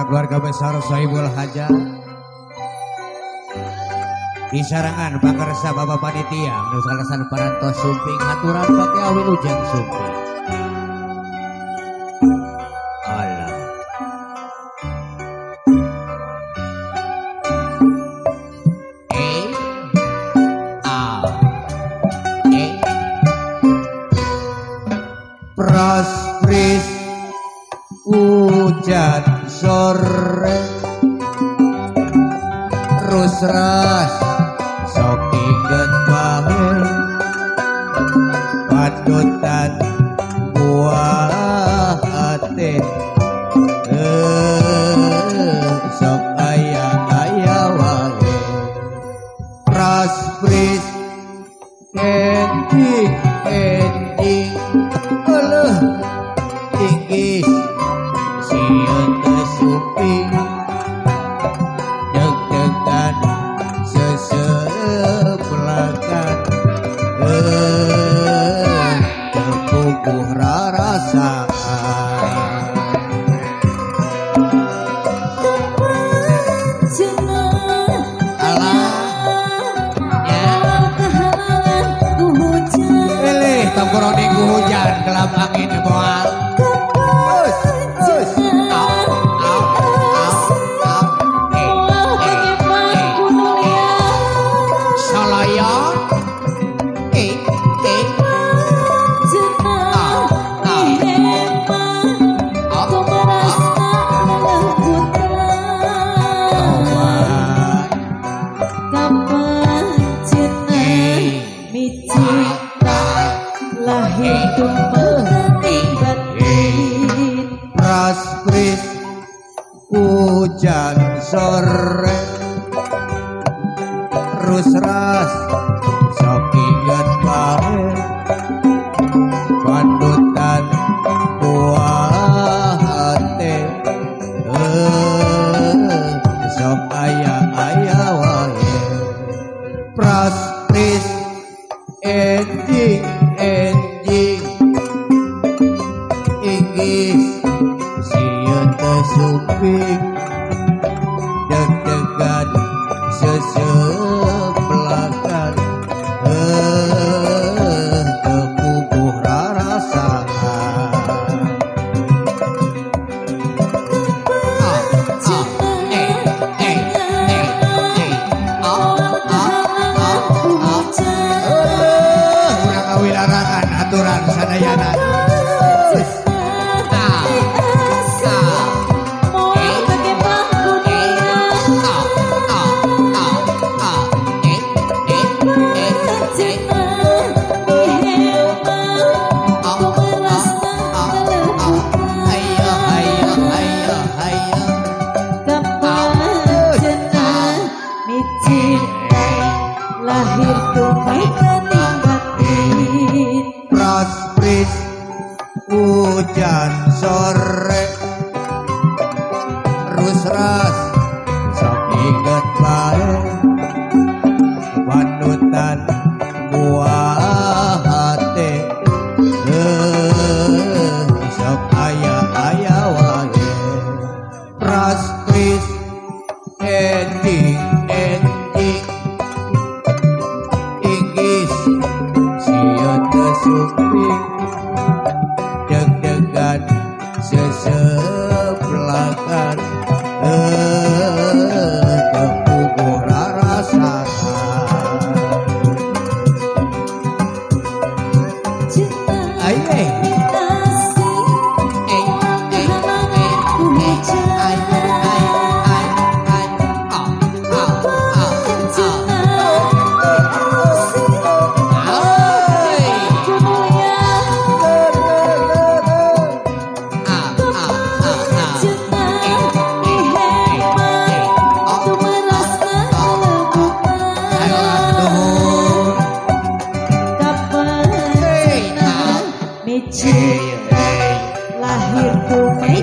para keluarga besar Sohibul Hajat. Di sarangan pakarsa Bapak Panitia nu salasan parantos sumping aturan pake awilujeng sumping. Alah. E A E Praspris hujan sore rusras sok inget bae padutan buah hate sok aya aya wae praspris ending ending eleuh tinggi sieun teu suping deg-degan sesebelakan teu puguh rarasaan. Alah ya tongkoroning ku hujan gelap angin moal. Praspris hujan sore rusras sok inget bae padutan buah hate sok aya aya wae praspris ending ending inggis sieun teu suping deg-degan sesebelakan teu puguh rarasaan. A A E E E E A A A A urang ngawilarangan aturan sadayana. Lahir tumekaning batin Praspris hujan sore rusras sok inget bae panutan buah hate sok aya aya wae praspris ending ending inggis sieun teu suping deg-degan sesebelakan teu puguh rarasaan. Lahir tumekaning